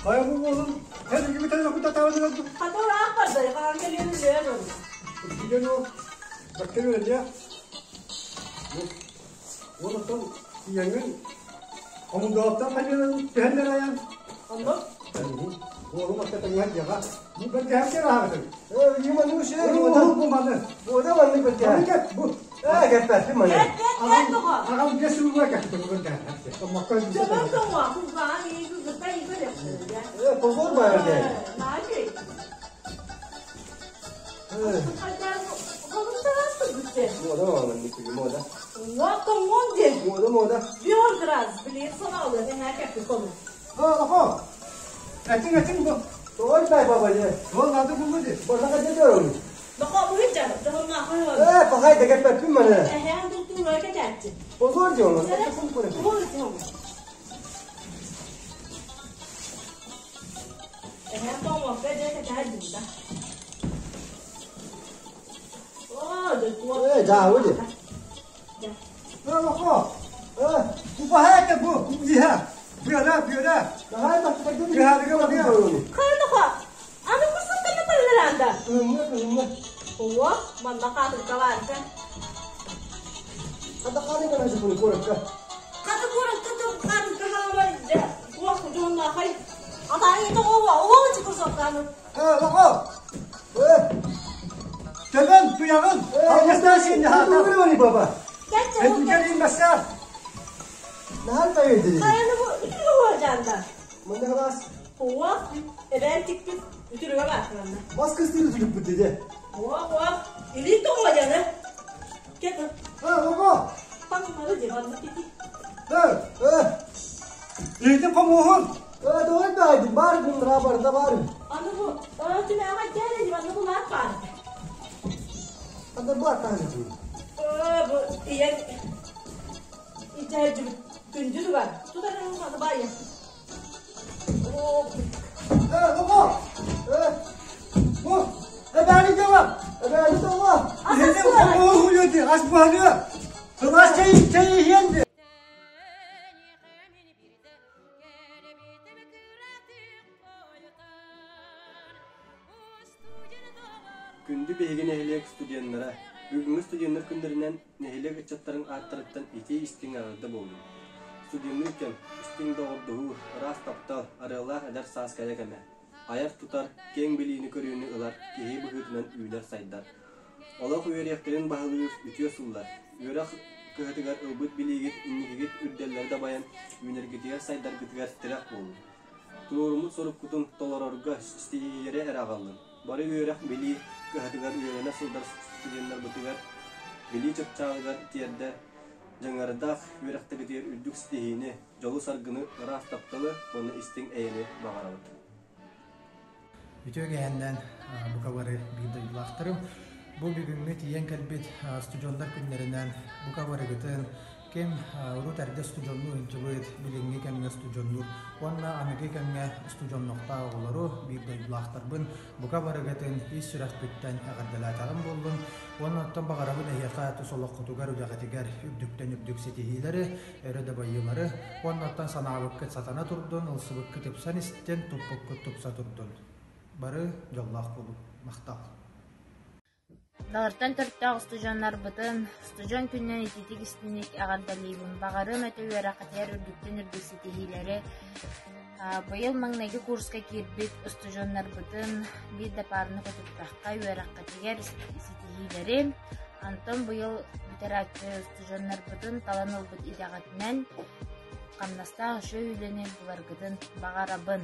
Хайа бу буолун, эн үгүбүтэн окута таабытыгар Онтон ийэҥин хомундуоттан хайыынан түһэннэр айан. Онно? Уолум атта тэҥҥэ дьаҕа. Бу бэргэһэм аһаҕытын. Ээ, юманы үсэ, юманы. Бу маны. Бу да маннык бэргэһэ. Маны кэп, бу. Ээ, кэппэппин маны. Кэп, кэп, кэп, тоҕо. Аҕам биэс сылга кэптим бу бэргэһэ. Томмокко Дьонон тоҕо, кулгаан ииги кытта ииги өлөктөрүгэ. Ээ, позор баар дэ. Наачый. Ээ. Холумталаспыт Мода маннык күлү мода. Уотон диэн. Мода мода. Биограз билиэт санаалыа тэҥээ кэппит хонук. Оҕо. Этиҥ этиҥ бу. Тоҕой бай баба дьэ. Ол нады буллу ди. Босака дьэ дөрөҥ. Баха быһыт дьа, дьоһуннаахай ол. Ээ, пахай да кэппэппин маны. Эһээн тултуура кэтээччи. Позор дьэ ону. Тугу ытыһым. Эһээн тоҥуокка дьэ кэтээр дьылда. Оо, дьэ туох. Ээ, дьаабы дьэ. Дьэ. Оҕо. Ээ, Купаһа бу, иһэ. Бүөрэ, бүөрэ. Наһаа тахсыбакка Бүөрэ барыа. Ханыха, аны кусуттан барыларанда. Кыһыҥҥа, кыһыҥҥа. Оо, манна хаатыркалаарга. Хата хааны кана сыппыны куоракка. Хата куоракка туох хаатырка хаамай дьэ, туох дьоһуннаахай. Атаайы тоҕо оҕо чукурсоктааны. Ээ, оҕо. Ээ, Төбөм, туйаҕын. Алгыстаах сиэннэ хаата. Тугу баба? Этүгэрин бассаар. Наһаа тайыйды. Хайаны бу үтүрүгэ уолдьаанда. Манна халаас. Уох, эбээн тикпит үтүрүгэ баар манна. Бас кыстыыр үтүрүкпүт дede. Уох, уох, илии тоҕо дьаны. Кет. Ээ, оҕо. Паҥмары дьыбанны тити. Ээ, Ээ, иитин хомуоһун. ээ, тоҕой баайдым, бар гыннара барда бар. Аны бу, түмэҕэ дьээре дьыбанны булаат баар. Анда бар таһыжы. Оо, бу ийэн ичээдьибит күндү тугар. Тутарын ханы баайа. Оо, Ээ, оҕо. Ээ, Бу, эбээни дьаҕа. эбээни тоҕо. Иһитин хомуоһун үлүөтү, ас буһарыа. Сылаас чэй, чэй иһиэн де. Күндү биһиги нэһилиэк студеннара, бүгүҥҥү студеннар күннэринэн нэһилиэк ыччаттарын ааттарыттан итии-истиҥ эҕэрдэ буоллун. Студенныыр кэм, истиҥ доҕордоһуу, ыраас таптал, арыаллаах эдэр саас кэрэ кэмэ. Айар-тутар, киэҥ билиини-көрүүнү ылар киһи быһыытынан үүнэр-сайдар. Олох үөрүйэхтэрин баһылыыр үтүө сыллар, үөрэх кыһатыгар ылбыт билиигит инникигит үрдэллэри дабайан үүнэргитигэр-сайдаргытыгар тирэх буоллун. Туруоруммут соруккутун толорорго ситиһиилэри эрэ аҕаллын. Бары үөрэх-билии кыһатыгар үөрэнэ сылдьар студеннарбытыгар билии чыпчаалыгар тиэрдэр дьаҥардаах үөрэхтэригэр үрдүк ситиһиини, дьолу-саргыны, ыраас тапталы уонна истиҥ эйэни баҕарабыт. Үтүө кэһэннэн бука бары биир дойдулаахтарым. Бу бүгүҥҥү тиийэн кэлбит студеннар күннэринэн бука барыгытын ким урут эрдэ студеннуу сылдьыбыт, билиҥҥи кэмҥэ студеннуур уонна аныгы кэмҥэ студеннохтоох оҕолору биир дойдулаахтарбын бука барыгытын ис сүрэхпиттэн эҕэрдэлээтэҕим буоллун уонна оттон баҕарабын эһиэхэ тус олоххутугар үлэҕитигэр үрдүктэн үрдүк ситиһиилэри, өрө дабайыылары уонна оттон санаабыккыт сатана турдун, ылсыбыккыт ыпсан истин, туппуккут тупса турдун. Бары дьоллоох буолуҥ. Махтал. Далыртан төрүттээх устудьуоннарбытын устудьуон күнүнэн итиитик истиҥник эҕэрдэлиибин. Баҕарыам этэ үөрэххитигэр үрдүктэн үрдүк ситиһиилэри. Быйыл маҥнайгы курска киирбит устудьуоннарбытын биир да паараны көтүппэххэ үөрэххитигэр ситиһиилэри, онтон быйыл бүтэрээччи устудьуоннарбытын талан ылбыт идэҕитинэн хамнастаах үчүгэй үлэни буларгытын баҕарабын.